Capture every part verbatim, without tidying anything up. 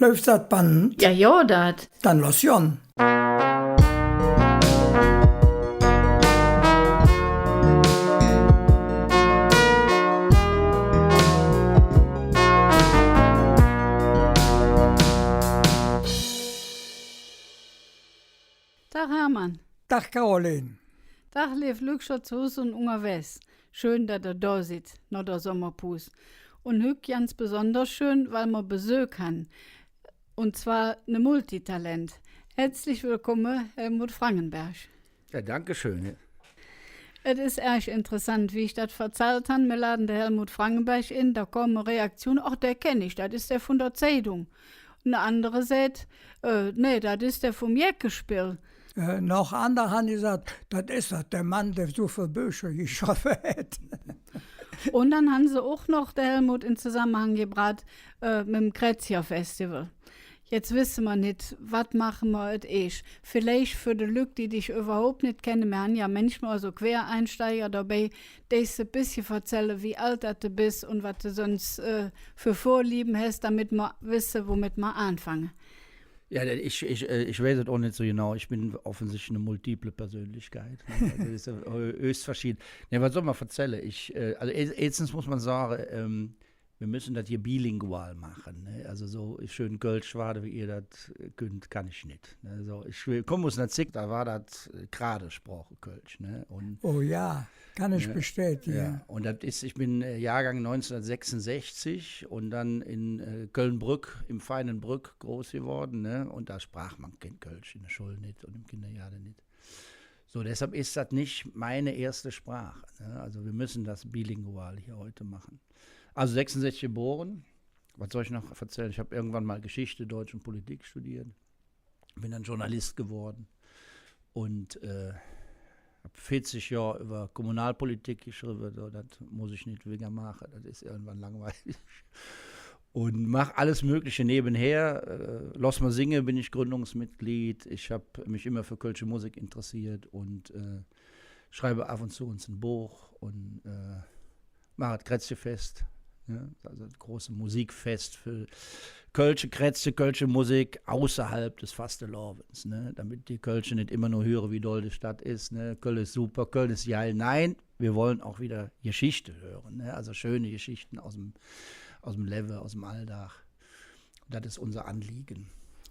Läuf dat Band? Jo, jo, dat. Dann loss gonn. Dag, Hermann. Dag, Caroline. Dag, leev Lückcher zo Hus un ungerwägs. Schön, dat ehr do sid, noh der Sommerpaus. Un hügg ganz besonders schön, weil mer Besök han. Un zwar ne Multitalent. Hätzlich wellkumme, Helmut Frangenberg. Jo, danke schön. Et es ärg interessant, wie ich dat verzallt han. Mer laden der Helmut Frangenberg en, do kom en Reaktion: „Ach, dä kenn ich, dat es dä vun der Zeidung.“ En andere säht: „Äh, nä, dat es dä vum Jeckespill.“ Äh, noch andere han gesaht: „Dat es doch dä Mann, dä su vill Böcher geschrevve hät.“ Un dann han se och noch der Helmut en Zosammehang gebraht, äh, met dem Krätzjer Festival. Jetz wesse mer nit, wat maache mer et eesch. Villeich för de Lück, die dich üvverhaup nit kenne, mer han jo mänchmol su Quereinsteiger dobei, deis e bessche verzälle, wie ald dat de bes un wat de söns, äh, för Vörliebe häs, domet mer wesse, womet mer aanfange. Jo, ich, ich, äh, ich weiß et och nit su genau. Ich ben offensichtlich en multiple Persönlichkeit, ne? Also, dat es jo hö-, höchst verschiede. Nä, wat soll mer verzälle? Ich, äh, also, e-, eetstens muss mer sage, ähm, mer müsse dat hee bilingual maache, ne? Also, su schön Kölsch schwaade, wie ehr dat, äh, künnt, kann ich nit, ne? Su, ich kumme us ener Zigg, do wor dat, äh, Kradesproch, Kölsch, ne? Un Oh jo, kann ich bestätige. Jo, un dat es, ich ben, äh, Jahrgang neunzehnhundertsechsundsechzig un dann en, äh, Köln-Brück, em feine Brück groß gewoode, ne? Un do sprach mer kein Kölsch en der Schull nit un em Kindergaade nit. Su, deshalb es dat nit ming eetste Sprach, ne? Also mer müsse dat bilingual hee hügg maache. Also sechsundsechzig gebore. Wat soll ich noch verzälle? Ich han irgendwann mol Geschichte, Deutsch un Politik studeet. Ben dann Journalist gewoode un, äh, han veezig Johr üvver Kommunalpolitik geschrevve, su, dat muss ich nit widder maache, dat es irgendwann langwielig. Un maach alles Mögliche nevvenher. Äh, Loss mer singe ben ich Gründungsmitglied. Ich han mich immer för kölsche Musik interesseet un, äh, schrieve av un zo ens e Boch un, äh, maach et Krätzjefess, ne? Also et große Musikfess för kölsche Krätzje, kölsche Musik außerhalb des Fastelovends, ne? Domet die Kölsche nit immer nor höre, wie doll de Stadt es, ne? Kölle es super, Kölle es geil. Nein, mer wolle och widder Geschichte höre, ne? Also schöne Geschichte us dem, us dem Levve, us dem Alldag. Dat es uns Aanlige.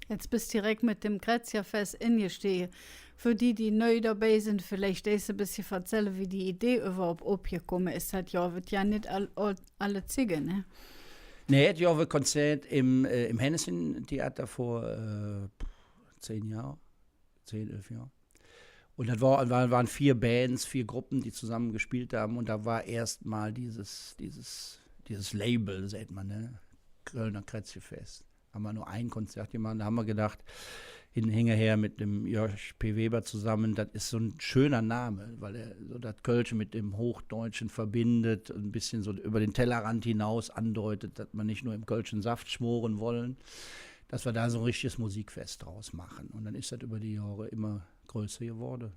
Jetz bes de direk met dem Krätzjefess engestege. För die, die neu dobei sin, villeich deis e bessche verzälle, wie die Idee üvverhaup opgekumme es. Dat jo, wor jo nit all, all, alle Zigge, ne? Nä, et wor e Konzert em, äh, em Hännesche-Theater vör, äh, zehn Johr. Zehn, elf Johr. Un dat wor, wor, wore veer Bands, veer Gruppe, die zosamme gespillt han. Un do wor eetstmol dieses, dieses, dieses Label, säht mer, ne? Kölner Krätzjefess. Han mer nor ei Konzert gemaht. Do han mer gedaach, hin-, hingerher met dem Jörg P. Weber zosamme, dat es su ene schöne Name, weil hä su dat Kölsche met dem Huhdeutsche verbindt, e bessche su üvver der Tellerrand hinaus aandeut, dat mer nit nor em kölsche Saff schmore wolle, dat mer do su e richtiges Musikfess drus maache. Un dann es dat üvver die Johre immer größer gewoode.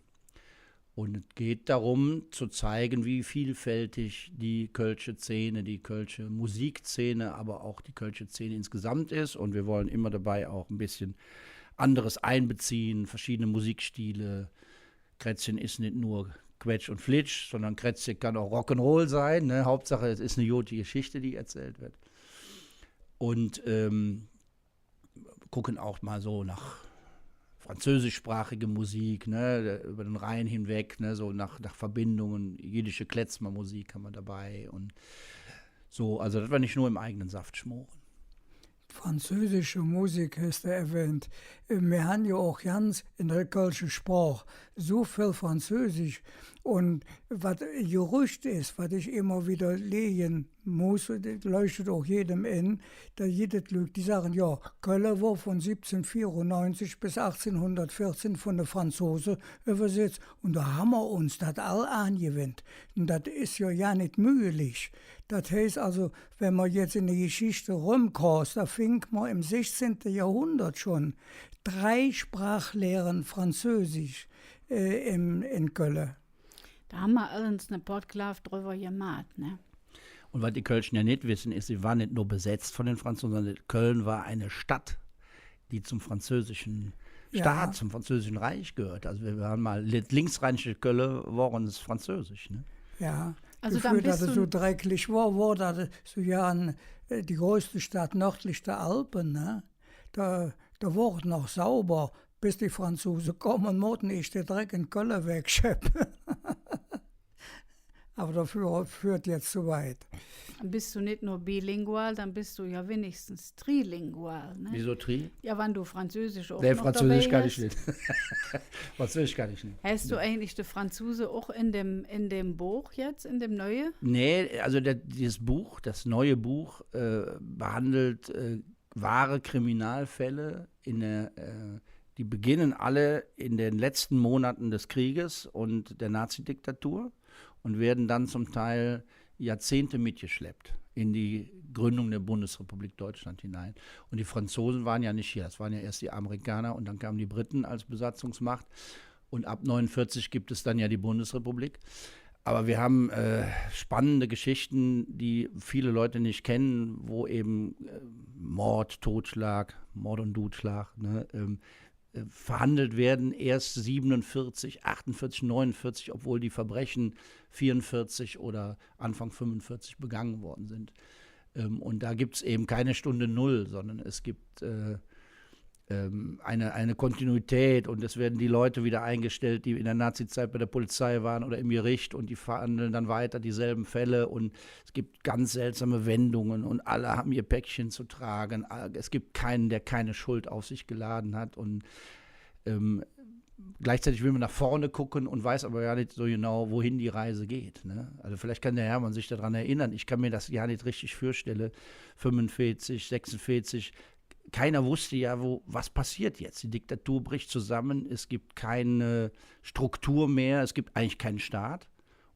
Un et geiht dodröm, ze zeige, wie vielfältig die kölsche Szene, die kölsche Musikszene, ävver och die kölsche Szene insgesamp es. Un mer wolle immer dobei och e bessche anderes einbeziehe, verschiedene Musikstile. Krätzje es nit nor Quetsch un Flitsch, sondern Krätzje kann och Rock'n'Roll sin, ne? Hauptsaach, et es en gode Geschichte, die verzallt weed. Un, ähm, gucke och mol su noh französischsprachige Musik, ne, üvver der Rhing hinweg, ne, su noh, noh Verbindunge, jiddische Klezmermusik han mer dobei un su, also dat mer nit nor em eige Saff schmore. Französische Musik häs de erwähnt. Äh, mer han jo och ganz en der kölsche Sproch su vill Französisch. Un wat e Gerüch es, wat ich immer widder liese muss, dat leuchtet och jedem en, do gitt et Lück, die sage, jo, Kölle wor vun sibbzehnhundertveerunneunzig bes achtzehnhundertveerzehn vun de Franzuse üvversetz, un do han mer uns dat all aangewennt. Un dat es jo, jo nit mühlich. Dat heiß also, wann mer jetz en de Geschichte römkros, do fing mer em sechzehnte Johrhundert schon Dreisprachlehre Französisch, äh, em, en Kölle. Do han mer allens ne Podklaaf drüvver gemaht, ne? Un wat die Kölsche jo nit wesse, es, se wor nit nor besetz vun de Franzuse, sondern Köln wor en Stadt, die zom französische Staat, zom französische Reich gehööt. Alsu mer wore mal li-, linksrheinische Kölle, wore französisch, ne? Jo. Alsu dann bes do su drecklich wor, wor dat su, jo, en, äh, die größte Stadt nördlich der Alpe, ne? Do, do wor et noch sauber, bes die Franzuse kumme, moote ich der Dreck en Kölle wegscheppe. Ävver dat föhrt jetz zo wigg. Dann bes do nit nor bilingual, dann bes do jo winnigstens trilingual, ne? Wiesu tri? Jo, wann do Französisch och noch dobei häs. Nä, Französisch kann ich nit. Französisch kann ich nit. Häs do eigentlich de Franzuse och en däm, en däm Boch jetz, en däm neue? Nä, alsu dat, dat Boch, dat neue Boch, äh, behandelt, äh, wahre Kriminalfälle in der, äh, die beginnen alle in den letzten Monaten des Krieges und der Nazidiktatur und werden dann zum Teil Jahrzehnte mitgeschleppt in die Gründung der Bundesrepublik Deutschland hinein. Und die Franzosen waren ja nicht hier, das waren ja erst die Amerikaner und dann kamen die Briten als Besatzungsmacht. Und ab neunundvierzig gibt es dann ja die Bundesrepublik. Aber wir haben, äh, spannende Geschichten, die viele Leute nicht kennen, wo eben, äh, Mord, Totschlag, Mord und Totschlag, ne, ähm, äh, verhandelt werden, erst siebenundvierzig, achtundvierzig, neunundvierzig, obwohl die Verbrechen vierundvierzig oder Anfang fünfundvierzig begangen worden sind. Ähm, und da gibt's eben keine Stunde Null, sondern es gibt, äh, ähm, eine, eine Kontinuität und es werden die Leute wieder eingestellt, die in der Nazizeit bei der Polizei waren oder im Gericht und die verhandeln dann weiter dieselben Fälle und es gibt ganz seltsame Wendungen und alle haben ihr Päckchen zu tragen. Es gibt keinen, der keine Schuld auf sich geladen hat und, ähm, gleichzeitig will man nach vorne gucken und weiß aber gar nicht so genau, wohin die Reise geht, ne? Also vielleicht kann der Hermann sich daran erinnern, ich kann mir das gar nicht richtig vorstellen, fünfundvierzig, sechsundvierzig, keiner wusste ja, wo, was passiert jetzt. Die Diktatur bricht zusammen, es gibt keine Struktur mehr, es gibt eigentlich keinen Staat.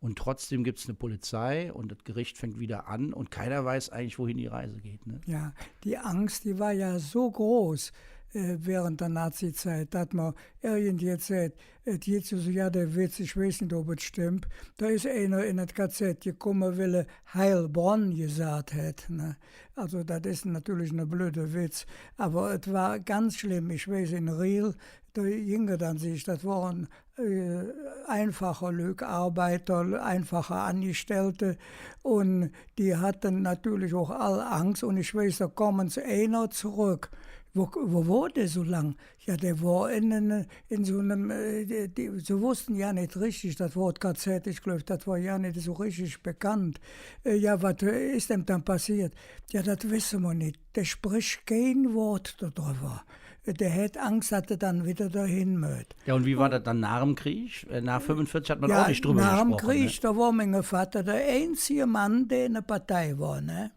Und trotzdem gibt's eine Polizei und das Gericht fängt wieder an und keiner weiß eigentlich, wohin die Reise geht, ne? Jo, die Angs, die wor jo su groß, äh, während der Nazizeit, dat mer irgend jetz säht, et gitt su, jo, der Witz, ich weiß nit, ov et stemmp, do es einer en et K Z gekumme, weil hä Heilbronn gesaht hät, ne? Alsu, dat es natörlich ene blöde Witz, ävver et wor ganz schlemm. Ich weiß, en Riehl, do ging et an sich, dat wore, äh, einfache Lück, Arbeiter, einfache Angestellte, un die hatte natörlich och all Angs, un ich weiß, do kom ens einer zoröck. Wo, wo wor dä su lang? Jo, dä wor en, en, en su enem, äh, die, die, se woosste jo nit richtig, dat Wood K Z, ich gläuv, dat wor jo nit su richtig bekannt. Äh, jo, wat, äh, es däm dann passeet? Jo, dat wesse mer nit. Dä sprich kei Wood dodrüvver. Äh, dä hät Angs, dat hä dann widder dohin mööt. Jo, un wie wor dat dann nohm Kreeg? Äh, noh fünfundveezig hät mer och nit drüvver gesproche, ne? Jo, nohm Kreeg, do wor minge Vatter dä einzige Mann, dä en der Partei wor, ne?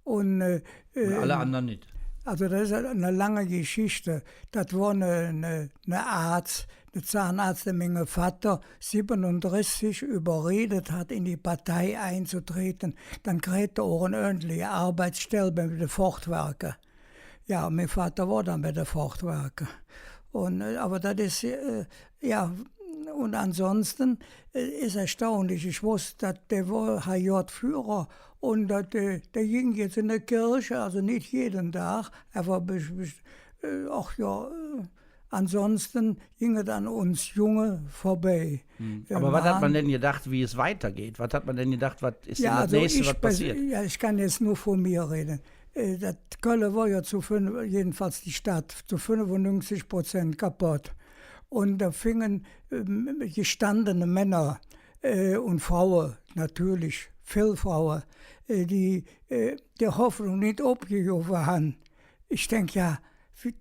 Un, äh, un alle, ähm, andere nit. Alsu, dat es en lange Geschichte. Dat wor ene, ene, ene Aaz, ene Zahnaaz, dä minge Vatter sibbenundressig üvverredt hät, en die Partei einzotreden. Dann kräht hä och en ööntliche Arbeitsstell bei de Fordwerke. Jo, minge Vatter wor dann bei de Fordwerke. Un, äh, ävver dat es, äh, Jo, un ansonsten, äh, es erstaunlich. Ich woss, dat dä wor H-J-Führer un dat, äh, dä ging jetz en de Kirch, alsu nit jeden Dag, ävver bes-, bes-, äh, ach jo, äh, ansonsten ging et an uns Junge vorbei. Hm. Äh, ävver wat hät mer dann gedaach, wie et wigger geiht? Wat hät mer dann gedaach, wat es dann dat Nächste, wat passeet? Jo, alsu ich pers-, jo, ich kann jetz nor vun mir redde. Äh, dat Kölle wor jo zo fünf-, jedenfalls die Stadt, zo fünfunnüngzig Prozent kapodd. Un do finge, ähm, gestandene Männer, äh, un Fraue, natörlich, vill Fraue, äh, die, äh, de Hoffnung nit opgegovve han. Ich denk, jo,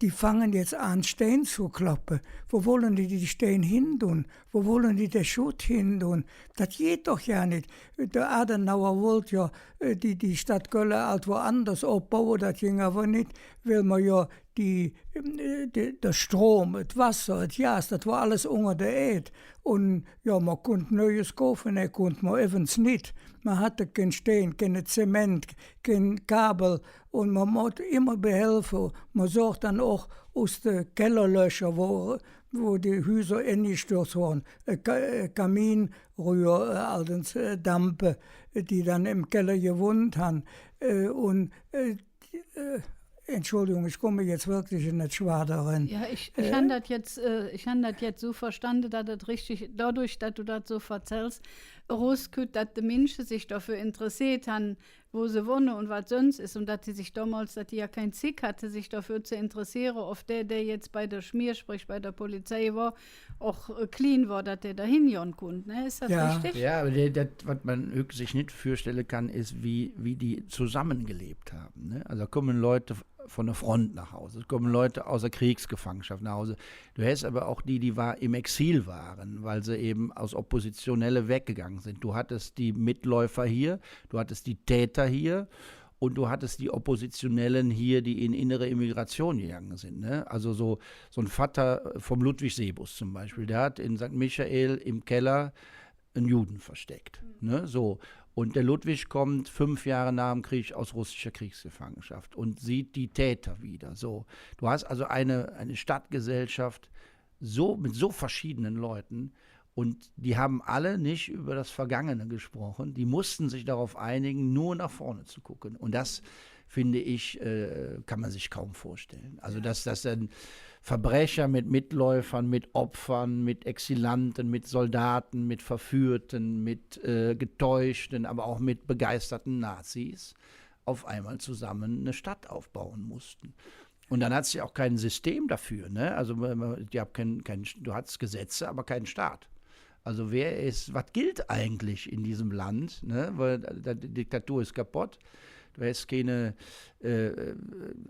die fange jetz aan, Stein zo kloppe. Wo wolle die die Stein hindun? Wo wolle die dä Schutt hindun? Dat geiht doch jo nit. Dä Adenauer wollt jo, äh, die, die Stadt Kölle ald woanders opbaue, dat ging ävver nit, weil mer jo die, äh, de, der Strom, et Wasser, et Gas, dat wor alles unger der Ääd. Un jo, mer kunnt Neues kaufe, nä, kunnt mer evvens nit. Mer hatt kein Stein, keine Zement, kein Kabel. Un mer moot immer behelfe. Mer soch dann och us de Kellerlöcher, wo, wo die Hüser engestürz wore, äh, Ka-, äh, Kaminrühr, äh, allt ens, äh, Dampe, äh, die dann em Keller gewonnt han. Äh, un, äh, äh, Entschuldigung, ich kumme jetz wirklich en et Schwadere. Jo, ich, ich han dat jetz, äh, ich han dat jetz su verstande, dat dat richtig, dodurch, dat do dat su verzälls, eruskütt, dat de Minsche sich doför interesseet han, wo se wonne un wat söns es, un dat die sich domols, dat die jo kein Zigg hatte, sich doför ze interesseere, ov dä, dä jetz bei der Schmier, sprich bei der Polizei wor, och, äh, clean wor, dat dä do hingonn kunnt, ne? Es dat richtig? Jo, ävver dat, wat mer hügg sich nit vürstelle kann, es, wie, wie die zosammegelev han, ne? Also do kumme Lück vun der Front noh Hus, do kumme Lück us der Kriegsgefangeschaff noh Hus. Do häs ävver och die, die wor, em Exil wore, weil se evvens als Oppositionelle weggegange sin. Do hatts die Metläufer hee, do hatts die Täter hee, un do hatts die Oppositionelle hee, die en innere Emigration gegange sin, ne? Also su, su ene Vatter vum Ludwig Sebus zom Beispill, dä hät en Sankt Michael em Keller ene Jude versteck, ne? Su. Un der Ludwig kütt fünf Johre nohm Kreeg us russischer Kriegsgefangenschaff un süht die Täter widder. Su. Do häs also en, en Stadtgesellschaff, su, met su verschiedene Lück, un die han all nit üvver dat Vergangene gesproche. Die moote sich dodrop einige, nor noh vürre ze kucke. Un dat, finge ich, äh, kann mer sich kaum vürstelle. Also, dat, dat ene Verbrecher met Metläufer, met Opfer, met Exilante, met Zaldate, met Verföhrte, met, äh, Getäuschte, ävver och met begeisterte Nazis op eimol zosamme en Stadt opbaue moote. Un dann hatts de jo och kein System doför, ne? Also, mer, mer, die han kein, kein, do hatts Gesetze, ävver kein Staat. Also, wä es, wat gilt eigentlich en däm Land, ne? Weil, äh, die Diktatur es kapodd. Do häs keine, äh,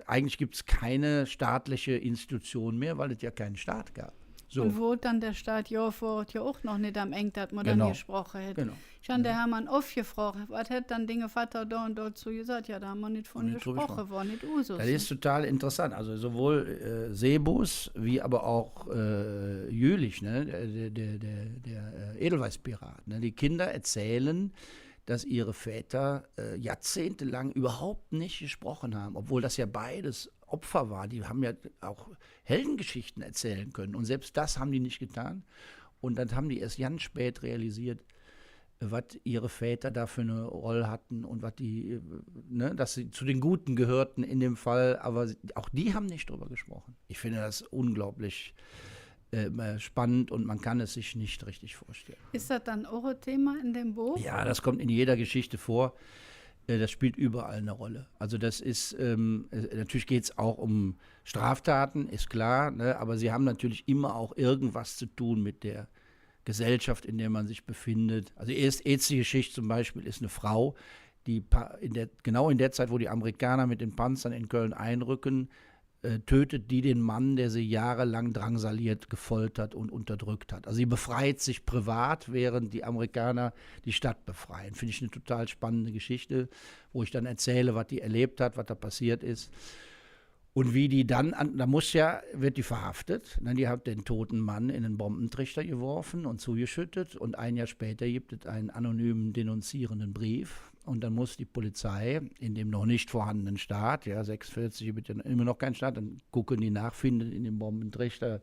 eigentlich gitt et keine staatliche Institution mih, weil et jo kein Staat gov. Su. Un wo dann der Staat jo vür Oot jo och noch nit am Eng, dat mer dann gesproche hät. Genau. Ich han der Hermann off gefrog, wat hät dann dinge Vatter do un do zo gesaht? Jo, do han mer nit vun gesproche, wor nit Usus. Dat es total interessant. Also suwohl, äh, Sebus wie ävver och, äh, Jülich, ne? Der, der, der, der, äh, Edelweißpirat, ne? Die Kinder erzähle, dat ihre Vätter, äh, johrzehntelang üvverhaup nit gesproche han, obwohl dat jo beides Opfer wore. Die han jo och Heldegeschichte verzälle künne. Un selvs dat han die nit gedon. Un dann han die eesch ganz späd realiseet, wat ihre Vätter do för en Roll hatte un wat die, äh, ne, dat se zo de Gode gehööte en däm Fall, ävver och die han nit drüvver gesproche. Ich finge dat unglaublich, äh, spannend un mer kann et sich nit richtig vürstelle. Es dat dann och e Thema en däm Boch? Jo, dat kütt en jeder Geschichte vür. Äh, dat spillt üvverall en Roll. Also dat es, ähm, äh, natörlich geiht et och öm Straftate, es klor, ne? Ävver se han natörlich immer och irgendjet ze dun met der Gesellschaff, en der mer sich befindt. Also eesch, eesch Geschichte zom Beispill es en Frau, die pa-, en der, genau en der Zigg, wo die Amerikaner met de Panzer en Kölle einröcke, äh, tötet die den Mann, der sie jahrelang drangsaliert, gefoltert und unterdrückt hat. Also sie befreit sich privat, während die Amerikaner die Stadt befreien. Finge ich en total spannende Geschichte, wo ich dann verzälle, wat die erläv hät, wat do passeet es. Un wie die dann an, do muss jo, weed die verhaftet, ne, die hät der doote Mann en ene Bombentrichter geworfe un zogeschütt. Un e Johr späder gitt et ene anonyme denunzierende Breef. Un dann muss die Polizei en däm noch nit vörhandene Staat, jo, sechsundvierzig gitt et jo immer noch kein Staat, dann gucke die noh, finge en däm Bombentrichter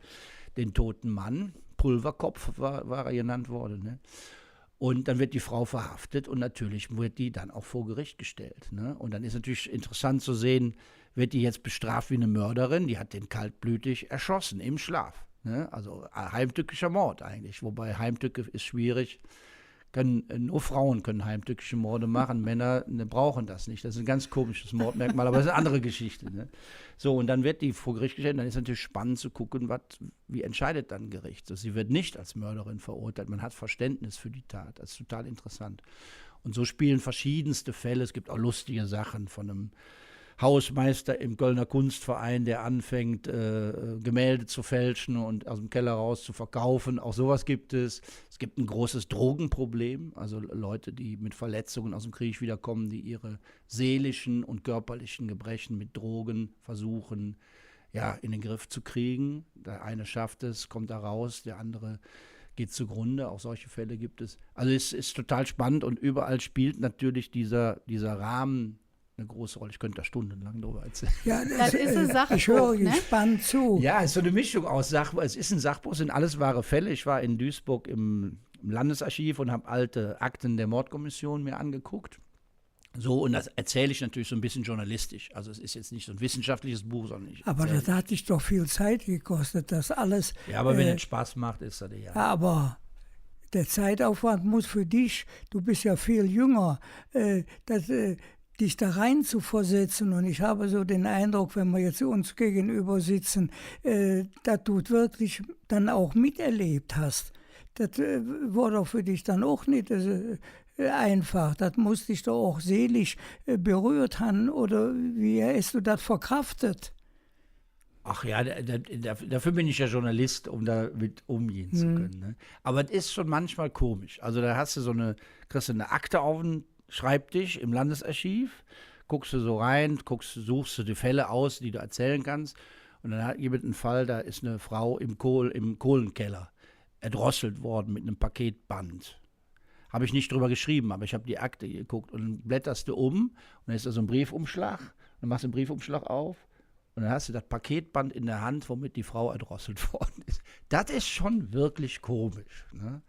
dä doote Mann. Pulverkopf wor, wor hä genannt woode, ne? Un dann weed die Frau verhaftet un natörlich weed die dann och vür Gericht gestallt, ne? Un dann es natörlich interessant ze sinn, weed die jetz bestrof wie en Mörderin, die hät dä kaltblödig erschosse em Schlaf, ne? Also, äh, heimtückischer Mord eigentlich, wobei Heimtücke es schwierig, künne, äh, nor Fraue künne heimtückische Morde maache, Männer, ne, bruche dat nit. Dat es e ganz komisches Mordmerkmal, ävver dat es en andere Geschichte, ne? Su, un dann weed die vür Gericht gestallt, dann es natörlich spannend ze gucke, wat, wie entscheidt dann Gericht. Also, sie weed nit als Mörderin verurteilt, mer hät Verständnis för die Tat, dat es total interessant. Un su spille verschiedenste Fäll, et gitt och lustige Saache vun ene Hausmeister em Kölner Kunstverein, dä aanfängk, äh, Gemälde ze fälsche un us dem Keller erus ze verkaufe. Och su jet gitt et. Et gitt e großes Drogenproblem, also Lück, die met Verletzunge us dem Kreeg widderkumme, die ehr seelische un körperliche Gebreche met Droge versöke ja, in den Griff zu kriegen. Der eine schafft es, kommt da raus, der andere geht zugrunde. Auch solche Fälle gibt es. Also es ist total spannend und überall spielt natürlich dieser, dieser Rahmen eine große Rolle. Ich könnte da stundenlang drüber erzählen. Ja, dat es, es e äh, Sachboch, ich höre ne? Gespannt zu. Ja, es ist so eine Mischung aus Sachbuch. Es ist ein Sachbuch, sind alles wahre Fälle. Ich war in Duisburg im, im Landesarchiv und habe alte Akten der Mordkommission mir angeguckt. So, und das erzähle ich natürlich so ein bisschen journalistisch. Also es ist jetzt nicht so ein wissenschaftliches Buch, sondern ich Aber erzähle das hat dich doch viel Zeit gekostet, das alles. Ja, aber wenn äh, es Spaß macht, ist das ja. Aber der Zeitaufwand muss für dich, du bist ja viel jünger, äh, das, äh, dich da rein zu versetzen. Und ich habe so den Eindruck, wenn wir jetzt uns gegenüber sitzen, äh, dass du wirklich dann auch miterlebt hast. Dat äh, wor doch för dich dann och nit äh, einfach. Dat muss dich doch och seelisch äh, berührt han, oder wie häs do dat verkraftet? Ach ja, da, da, da, dafür bin ich ja Journalist, um damit umgehen zu können. Ne? Aber es ist schon manchmal komisch. Also da hast du so eine, kriegst du eine Akte auf den Schreibtisch im Landesarchiv, guckst du so rein, guckst, suchst du die Fälle aus, die du erzählen kannst. Und dann hat- gibt es einen Fall, da ist eine Frau im, Kohl, im Kohlenkeller erdrosselt worden mit einem Paketband. Habe ich nicht drüber geschrieben, aber ich habe die Akte geguckt. Und dann blätterst du um und dann ist da so ein Briefumschlag. Dann machst du den Briefumschlag auf und dann hast du das Paketband in der Hand, womit die Frau erdrosselt worden ist. Das ist schon wirklich komisch. Ne?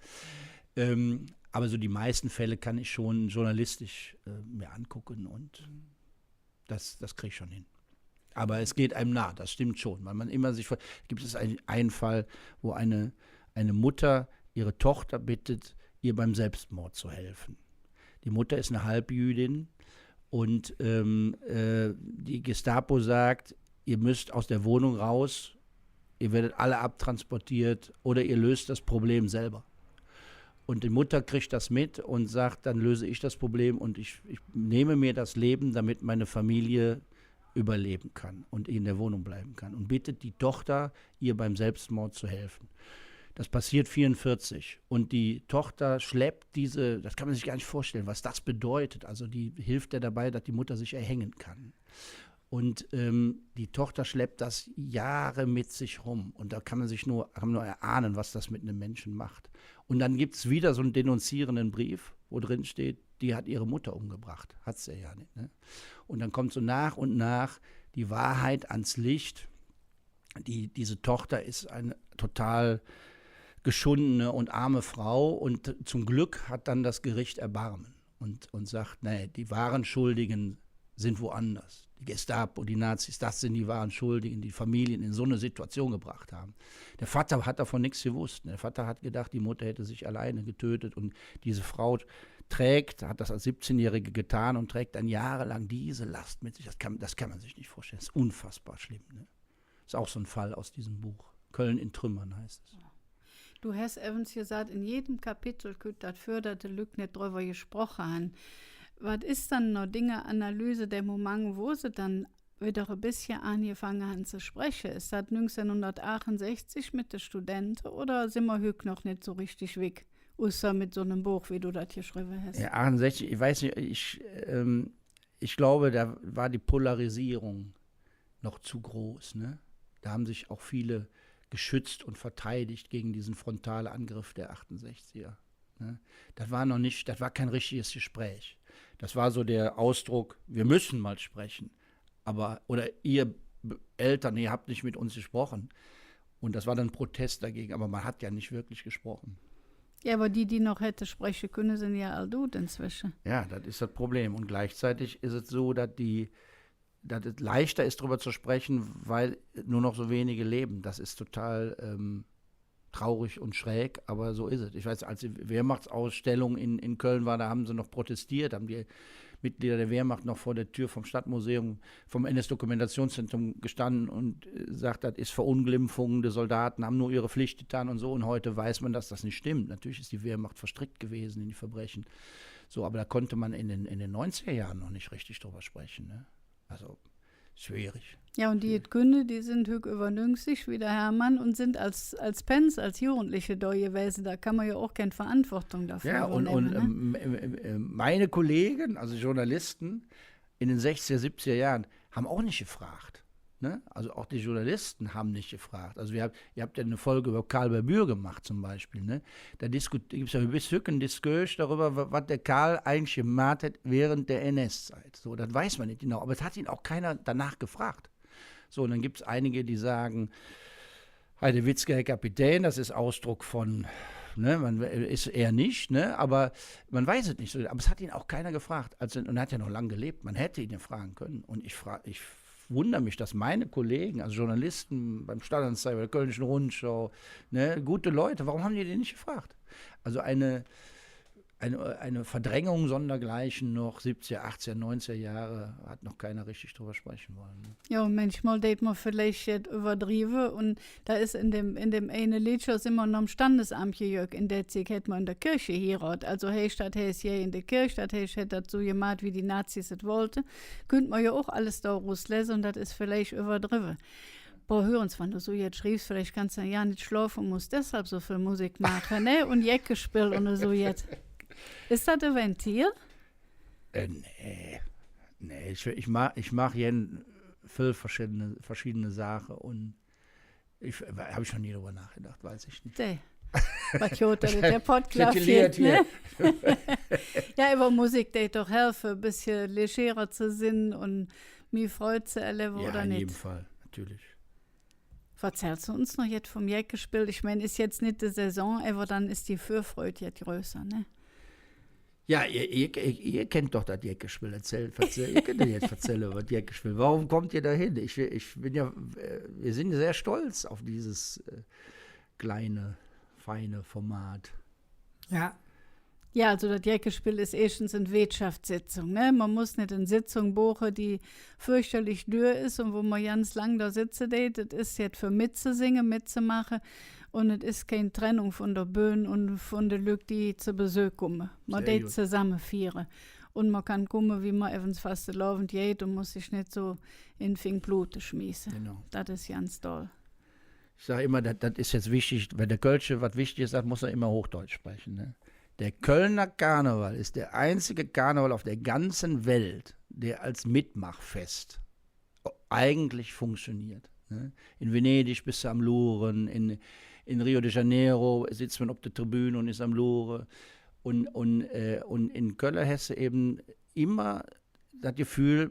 Ähm, aber so die meisten Fälle kann ich schon journalistisch äh, mir angucken und das, das kriege ich schon hin. Aber es geht einem nah, das stimmt schon, weil man immer sich vor- gibt es einen, einen Fall, wo eine, eine Mutter ihre Tochter bittet, ihr beim Selbstmord zu helfen. Die Mutter ist eine Halbjüdin und ähm, äh, die Gestapo sagt, ihr müsst aus der Wohnung raus, ihr werdet alle abtransportiert oder ihr löst das Problem selber. Und die Mutter kriegt das mit und sagt, dann löse ich das Problem und ich, ich nehme mir das Leben, damit meine Familie überleben kann und in der Wohnung bleiben kann. Und bittet die Tochter, ihr beim Selbstmord zu helfen. Das passiert vierundvierzig und die Tochter schleppt diese, das kann man sich gar nicht vorstellen, was das bedeutet. Also die hilft ihr dabei, dass die Mutter sich erhängen kann. Und ähm, die Tochter schleppt das Jahre mit sich rum. Und da kann man sich nur, kann man nur erahnen, was das mit einem Menschen macht. Und dann gibt es wieder so einen denunzierenden Brief, wo drin steht, die hat ihre Mutter umgebracht. Hat sie ja nicht. Ne? Und dann kommt so nach und nach die Wahrheit ans Licht. Die, diese Tochter ist eine total geschundene und arme Frau und zum Glück hat dann das Gericht Erbarmen und, und sagt, nee, die wahren Schuldigen sind woanders. Die Gestapo, die Nazis, das sind die wahren Schuldigen, die Familien in so eine Situation gebracht haben. Der Vater hat davon nichts gewusst. Der Vater hat gedacht, die Mutter hätte sich alleine getötet und diese Frau trägt, hat das als siebzehnjährige getan und trägt dann jahrelang diese Last mit sich. Das kann, das kann man sich nicht vorstellen. Das ist unfassbar schlimm. Ne? Ist auch so ein Fall aus diesem Buch. Köln in Trümmern heißt es. Do häs evvens gesaht, en jedem Kapitel kütt dat vör, dat de Lück nit drüvver gesproche han. Wat es dann noh dinger Analyse der Moment, wo se dann widder e bessche aangefange han ze spreche? Es dat nüngzehnhundertachtunsechzig met de Studente oder sin mer hügg noch nit su richtig wigg? Usser met su nem Boch, wie do dat geschrevve häs. Ja, achtunsechzig, ich weiß nicht, ich, ähm, ich glaube, da war die Polarisierung noch zu groß. Ne? Da haben sich auch viele geschützt und verteidigt gegen diesen Frontalangriff der achtunsechziger. Ne? Das war noch nicht, das war kein richtiges Gespräch. Das war so der Ausdruck, wir müssen mal sprechen. Aber, oder ihr Eltern, ihr habt nicht mit uns gesprochen. Und das war dann Protest dagegen, aber man hat ja nicht wirklich gesprochen. Ja, aber die, die noch hätte spreche künne, sin ja all dud inzwesche. Ja, das ist das Problem. Und gleichzeitig ist es so, dass die dass es leichter ist, darüber zu sprechen, weil nur noch so wenige leben. Das ist total ähm, traurig und schräg, aber so ist es. Ich weiß, als die Wehrmachtsausstellung in, in Köln war, da haben sie noch protestiert, haben die Mitglieder der Wehrmacht noch vor der Tür vom Stadtmuseum, vom N-S-Dokumentationszentrum gestanden und äh, sagt, das ist Verunglimpfung, die Soldaten haben nur ihre Pflicht getan und so. Und heute weiß man, dass das nicht stimmt. Natürlich ist die Wehrmacht verstrickt gewesen in die Verbrechen. So, aber da konnte man in den, in den neunziger Jahren noch nicht richtig drüber sprechen. Ne? Also, schwierig. Ja, un die et künne, die sin hügg üvver nüngzig, wie der Hermann, un sin als, als Pänz, als Jugendliche do gewäse. Do kann mer jo och kein Verantwortung doför üvvernemme, ne? Ja, und, und ähm, ähm, ähm, meine Kollegen, also Journalisten, in den sechziger, siebziger Jahren, haben auch nicht gefragt. Ne? Also auch die Journalisten haben nicht gefragt. Also wir haben, ihr habt ja eine Folge über Karl Berbuer gemacht zum Beispiel. Ne? Da diskut-, gibt's ja bis hück en Diskurs darüber, wa-, was der Karl eigentlich gemacht hat während der N S-Zeit. So, das weiß man nicht genau, aber es hat ihn auch keiner danach gefragt. So, und dann gibt's einige, die sagen, Heidewitzka, Herr Kapitän, das ist Ausdruck von, ne, man ist er nicht, ne, aber man weiß es nicht so. Aber es hat ihn auch keiner gefragt. Also, und er hat ja noch lange gelebt. Man hätte ihn ja fragen können. Und ich fra-, ich wundere mich, dass meine Kollegen, also Journalisten beim Stadtanzeiger, bei der Kölnischen Rundschau, ne, gute Leute, warum haben die den nicht gefragt? Also eine, eine, eine Verdrängung sondergleichen noch siebziger, achtziger, neunziger Jahre, hat noch keiner richtig drüber sprechen wollen, ne? Jo, manchmol deit mer villeich jet üvverdrieve un do es en däm, en däm eine Leed jo immer nohm Standesamp gejöck, en der Zigg hät mer en der Kirch gehierodt. Also heiß dat, heiß je en der Kirch, dat heiß, hät dat su gemaht, wie die Nazis et wollte. Künnt mer jo och alles do eruslese un dat es villeich üvverdrevve. Boah, hür ens, wann do su jet schrievs, villeich kanns de jo nit schlofe un muss deshalv su vill Musik maache, ne? Un Jeckespill un su jet. Es dat e Ventil? Äh, nee. Nee, ich, ich mach, ich mach gään vill verschiedene, verschiedene Sachen un ich, hab ich noch nie drüber nachgedacht, weiß ich nicht. Nee. Wat jo, der, der Podcast Ventiliert hee, ne? Jo, ävver Musik deit doch helfe, e bessche legerer ze sin un mih Freud ze erlevve, oder nit? Ja, in jedem Fall, natürlich. Verzälls do uns noch jet vum Jeckespill? Ich mein, es jetz nit de Saison, ävver dann es de Vürfreud jet größer, ne? Ja, ihr, ihr, ihr kennt doch dat Jeckespill. Erzähl, erzähl, ihr könnt ja jetzt erzählen über dat Jeckespill. Warum kommt ihr da hin? Ich, ich bin ja, äh, wir sind sehr stolz auf dieses, äh, kleine, feine Format. Ja. Jo, also dat Jeckespill es eeschtens en Weetschaffssitzung, ne? Mer muss nit en Sitzung buche, die fürchterlich dür es un wo mer ganz lang do setze deit. Et es jet för metzesinge, metzemaache. Un et es kein Trennung vun der Bühn un vun de Lück, die ze Besök kumme. Mer deit zesamme fiere. Un mer kann kumme, wie mer evvens Fastelovend geiht un muss sich nit su en Fingplute schmieße. Genau. Dat es ganz doll. Ich sag immer, dat, dat es jetz wichtig, wenn der Kölsche wat Wichtiges sagt, muss er immer Hochdeutsch sprechen, ne? Der Kölner Karneval ist der einzige Karneval auf der ganzen Welt, der als Mitmachfest eigentlich funktioniert, ne? In Venedig bes de am Luure, in, in Rio de Janeiro sitz mer op der Tribüne un es am Luure. Un, un, äh, un en Kölle häs de evvens immer dat Gefühl,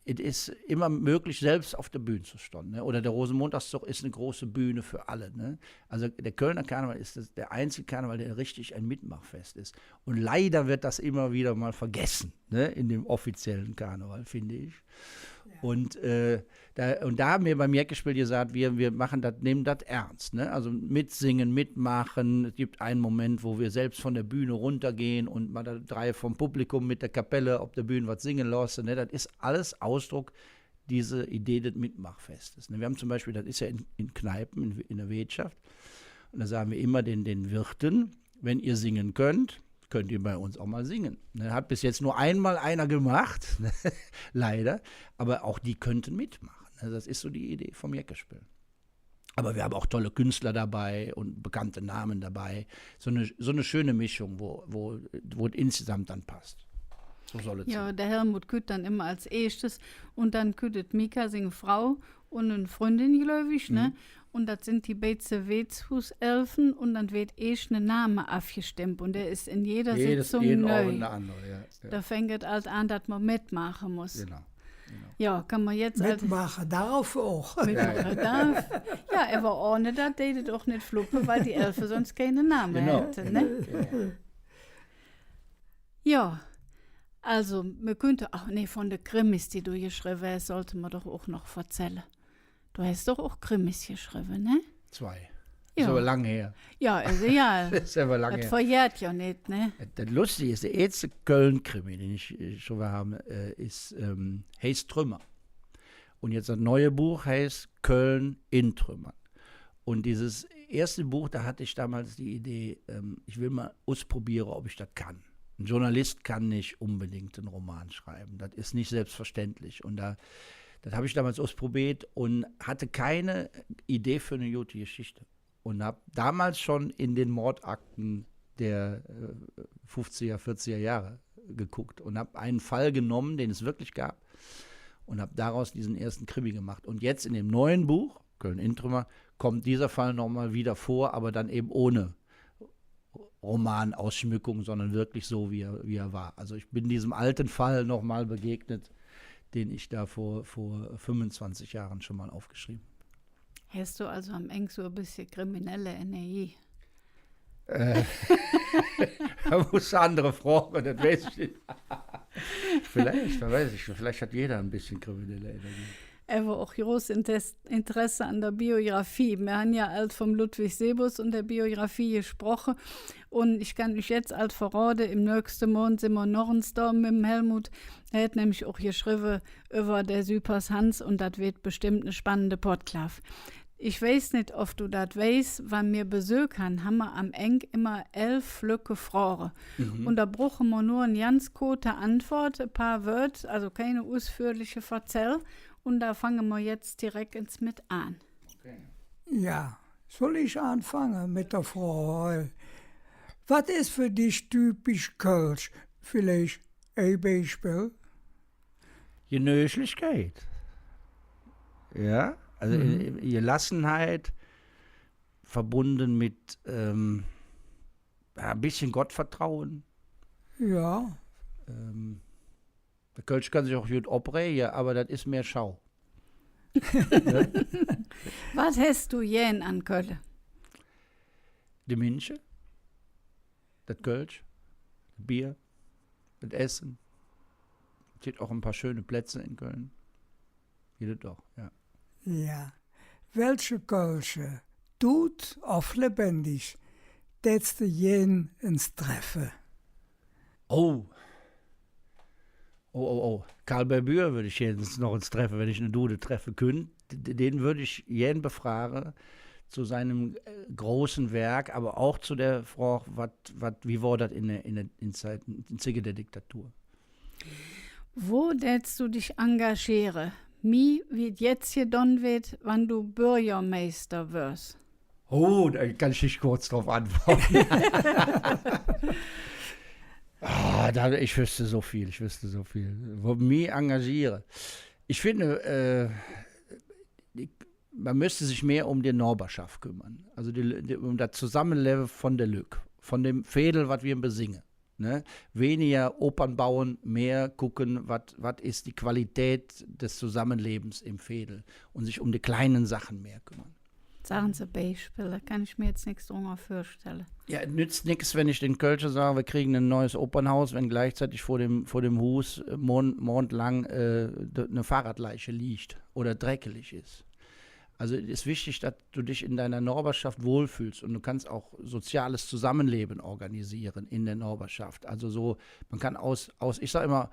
et es immer möglich, selbst auf der Bühne zu stonn, ne? Oder der Rosenmontagszog es en große Bühne für alle, ne? Also der Kölner Karneval ist das, der einzige Karneval, der richtig ein Mitmachfest ist. Und leider wird das immer wieder mal vergessen, ne, in dem offiziellen Karneval, finde ich. Ja. Und, äh, da, und da haben wir beim Jeckespill gesagt, wir, wir machen das, nehmen das ernst, ne? Also mitsingen, mitmachen. Es gibt einen Moment, wo wir selbst von der Bühne runtergehen und mal da drei vom Publikum mit der Kapelle auf der Bühne was singen lassen, ne? Das ist alles Ausdruck dieser Idee des Mitmachfestes, ne? Wir haben zum Beispiel, das ist ja in, in Kneipen, in, in der Wirtschaft, und da sagen wir immer den, den Wirten, wenn ihr singen könnt, könnt ihr bei uns auch mal singen. Ne, hat bis jetzt nur einmal einer gemacht, leider, aber auch die könnten mitmachen. Ne, das ist so die Idee vom Jeckespill. Aber wir haben auch tolle Künstler dabei und bekannte Namen dabei. So eine, so eine schöne Mischung, wo, wo, wo es insgesamt dann passt. So soll es sein. Jo, der Helmut kütt dann immer als eeschtes un dann kütt et Mika, sing Frau, un en Fründin, gläuv ich, ne? Mhm. Un dat sin die beidse Weetshuuselfe un dann weed eesch ne Name avgestemmp un dä es en jeder Sitzung neu. Jedes, jeden Abend eine andere, ja, ja. Do fängk et ald aan, dat mer metmaache muss. Genau, genau. Jo, kann mer jetz ald metmaache darf och. Metmaache darf. Jo, ävver ohne dat dät et och nit fluppe, weil die Elfe söns keine Name hätte, ne? Genau, genau. Jo, also, mer künnte, ach nee, vun de Krimis, die do geschrevve häs, sollte mer doch och noch verzälle. Do häs doch och Krimis geschrevve, ne? Zwei. Jo. Is ävver lang her. Jo, es egal. Is ävver lang her. Dat verjährt jo nit, ne? Dat Lustige es, der eetste Köln-Krimi, den ich, äh, geschrevve han, äh, es, ähm, heiß Trümmer. Un jetz dat neue Buch heiß Köln in Trümmern. Un dieses erste Buch, da hatte ich damals die Idee, ähm, ich will mal ausprobieren, ob ich das kann. Ein Journalist kann nicht unbedingt einen Roman schreiben. Das ist nicht selbstverständlich. Und da, das habe ich damals ausprobiert und hatte keine Idee für eine gute Geschichte. Und habe damals schon in den Mordakten der, äh, fünfziger, vierziger Jahre geguckt und habe einen Fall genommen, den es wirklich gab. Und habe daraus diesen ersten Krimi gemacht. Und jetzt in dem neuen Buch, Köln in Trümmern, kommt dieser Fall nochmal wieder vor, aber dann eben ohne Romanausschmückung, sondern wirklich so, wie er, wie er war. Also ich bin diesem alten Fall nochmal begegnet, den ich da vor, vor fünfundzwanzig Jahren schon mal aufgeschrieben habe. Häs do alsu am Eng su e bessche kriminelle Energie? Äh, do muss andere froge, dat weiß ich nit. Vielleicht, dat weiß ich nit. Vielleicht hat jeder ein bisschen kriminelle Energie. Ävver och groß Intes-, Interesse an der Biografie. Mir han jo ald vum Ludwig Sebus un der Biografie gesproche. Un ich kann üch jetz ald verrode, em nöchste Mond sin mer noch ens do mem Helmut. Hä hät nämlich och geschrevve üvver der Süpers Hans un dat weed bestemmp ne spannende Podklaaf. Ich weiß nit, ov do dat weiß, wann mir Besök han, han mer am Eng immer elf flöcke Froge. Mhm. Un do bruche mer nor en ganz koote Antwood, e paar Wööd, alsu keine usführliche Verzäll. Un do fange mer jetz direk ens met aan. Okay. Jo, soll ich aanfange met der Frog? Wat es för dich typisch kölsch? Villeich e Beispill? Genöglichkeit. Ja, also Mhm. in, in Gelassenheit, verbunden mit, ähm, ja, ein bisschen Gottvertrauen. Jo. Ähm, der Kölsche kann sich auch gut oprege, aber dat is mehr Schau. Wat häs do gään an Kölle? De Minsche, dat Kölsch, dat Bier, dat Essen. Et gitt och e paar schöne Plätze in Köln. Gitt et doch, jo. Jo. Welche Kölsche, dud ov lebendig, dääts de gään ens treffe? Oh. Oh, oh, oh. Karl Berbuer würde ich jedenfalls noch ens treffe, wenn ich ne Dude treffe künnt. D-, den würde ich gern befrage zu seinem, äh, großen Werk, aber auch zu der Frage, wat, wat, wie war dat in der, in der, in Zeit, in Zigge der Diktatur? Wo dääts do dich engagiere? Mih, wie et jetz gedon weed, wann do Bürgermeister wörs? Oh, da kann ich nicht kurz drauf antworten. Ah, da, ich wüsste so viel, ich wüsste so viel. Wo mich engagiere. Ich finde, äh, ich, man müsste sich mehr um die Nachbarschaft kümmern. Also die, die, um das Zusammenleben von der Lück, von dem Veedel, was wir besingen. Ne? Weniger Opern bauen, mehr gucken, wat, wat ist die Qualität des Zusammenlebens im Veedel und sich um die kleinen Sachen mehr kümmern. Sag ens e Beispill, do kann ich mir jetz nix drunger vürstelle. Ja, et nützt nix, wenn ich den Kölsche sage, wir kriegen ein neues Opernhaus, wenn gleichzeitig vor dem, vor dem Huus, äh, mon-, mondlang, äh, d-, eine Fahrradleiche liegt oder dreckelig ist. Also es ist wichtig, dass du dich in deiner Nachbarschaft wohlfühlst und du kannst auch soziales Zusammenleben organisieren in der Nachbarschaft. Also so, man kann aus, aus, ich sag immer,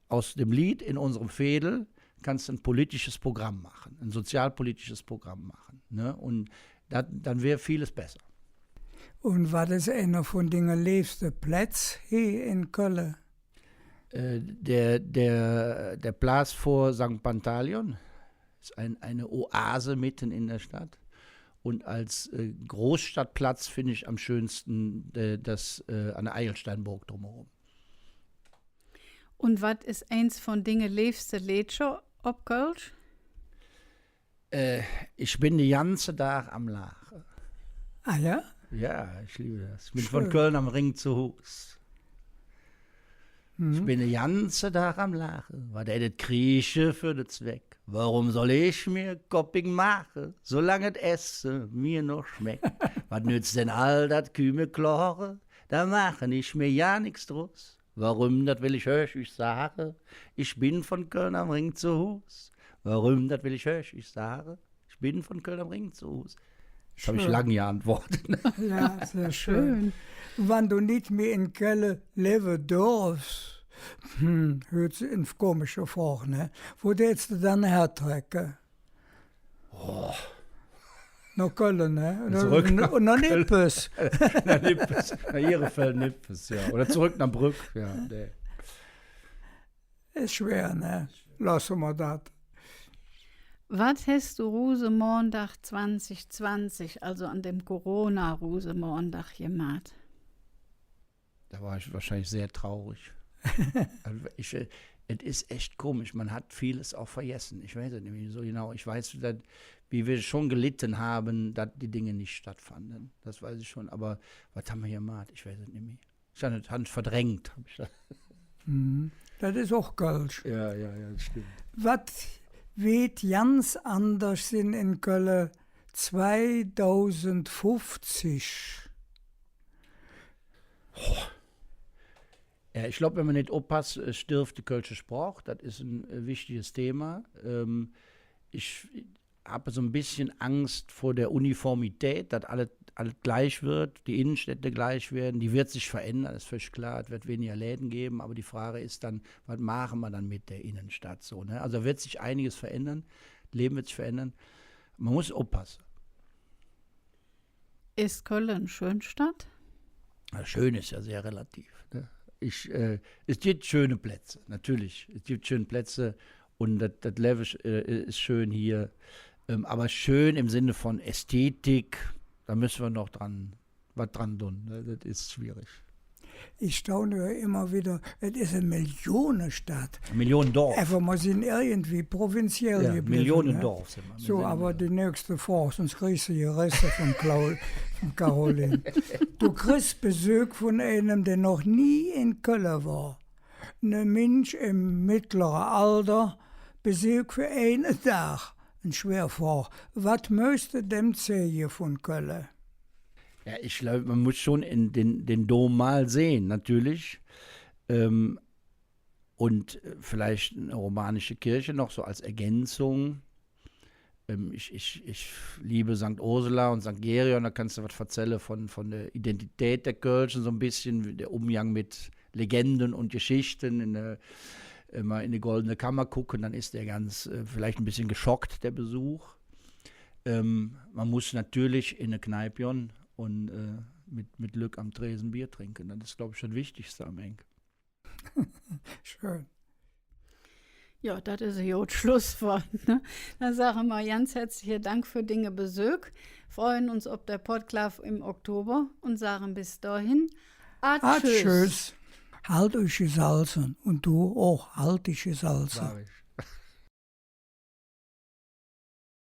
aus dem Lied in unserem Veedel kannst du ein politisches Programm machen, ein sozialpolitisches Programm machen, ne? Und dat, dann wär vieles besser. Un wat es einer vun dinge leevste Plätz hee en Kölle? Äh, der, der, der Platz vor Sankt Pantaleon ist ein, eine Oase mitten in der Stadt. Und als, äh, Großstadtplatz finde ich am schönsten, äh, das, äh, an der Eigelsteinburg drumherum. Un wat es eins vun dinge leevste Leedcher op Kölsch? Äh, ich bin de ganze Dag am Laache. Ah ja? Ja, ich liebe das. Ich bin von Köln am Ring zu Huus. Mhm. Ich bin de ganze Dag am Laache. Wat deit et Kriesche för de Zweck? Woröm soll ich mir Koppig maache, solang et Esse mir noch schmeck? Wat nötz dann all dat Kümeklore? Do maachen ich mir jo nix drus. Woröm, dat well ich üch nit sage. Ich bin von Köln am Ring zu Huus. Woröm, dat well ich üch nit sage. Ich bin von Köln am Ring zu Huus. Dat hab ich lang geantwoot. Jo, sehr schön. Schön. Wann do nit mih en Kölle levve dörfs, hm, hürt sich en komische Frog, ne? Wo dääts de dann hertrecke? Oh. Noh Kölle, ne? Zurück nach Nippes. Nach Nippes. Nach Ihrefeld, Nippes, ja. Oder zurück nach Brück, ja. Nee. Es schwer, ne? Looße mer dat. Wat häs do Rusemondag zwanzig zwanzig, alsu an dem Corona-Rusemondag, gemaht? Da war ich wahrscheinlich sehr traurig. Also ich, äh, Et es ech komisch, mer hät villes och vergesse. Ich weiß et nit mih su genau. Ich weiß, dat, wie mer schon gelitte han, dat die Dinge nit stattfonde. Dat weiß ich schon. Ävver wat han mer do gemaht? Ich weiß et nit mih. Ich han et, han et verdrängk, han ich dat. Mhm. Dat es och Kölsch. Jo, jo, jo, dat stemmp. Wat weed ganz anders sin en Kölle zweidausendfuffzig? Oh. Jo, ich gläuv, wann mer nit oppass, äh, stirv de kölsche Sproch. Dat es e, äh, wichtiges Thema. Ähm, ich han su e bessche Angs vür der Uniformität, dat alles, alles glich weed, die Innenstädte glich weede, die weed sich verändere, es völlig klor, et weed winniger Läde gevve, ävver die Frog es dann, wat maache mer dann met der Innenstadt su, ne? Alsu weed sich einiges verändere, et Levve weed sich verändere. Mer muss oppasse. Es Kölle en schön Stadt? Na, schön es jo sehr relativ, ne? Ich, äh, et gitt schöne Plätze, natörlich. Et gitt schöne Plätze un dat, dat Levve, äh, es schön hee. Ähm, ävver schön em Sinne vun Ästhetik, do müsse mer noch dran, wat dran dun, ne? Dat es schwierig. Ich staune jo immer widder, et es en Millionestadt. Millionedorf. Ävver mer sin irgendwie provinziell Jo, geblevve, ne? Millionedorf sin mer. Su, ävver die nächste Frog, söns kriss de Geresse vum Klau-, vum Caroline. Do kriss Besök vun einem, dä noch nie en Kölle wor. Ne Minsch em meddlere Alder, Besök för eine Dag. En schwer Frog. Wat mööchs de däm zeige vun Kölle? Jo, ich gläuv, mer muss schon en dä, dä Dom mol sinn, natörlich. Ähm, un, äh, villeich en romanische Kirch noch su als Ergänzung. Ähm, ich, ich, ich liebe Sankt Ursula un Sankt Gereon, do kanns de wat verzälle vun, vun der Identität der Kölsche, su e bessche der Umgang met Legende un Geschichte, en, äh, immer en de Goldene Kammer gucke, dann es dä ganz, äh, villeich e bessche geschock, dä Besök. Ähm, mer muss natörlich en en Kneip gonn un, äh, met, met Lück am Trese Bier drinke. Dat es, gläuv ich, dat Wichtigste am Engk. Schön. Jo, dat es e god Schlusswoot, ne? Dann sage mer ganz hätzliche Dank för dinge Besök. Freue uns op der Podklaaf em Oktober un sage bes dohin: Atschüss. Atschüss. Haldt üch gesalze un do och, hald dich gesalze. Sag ich.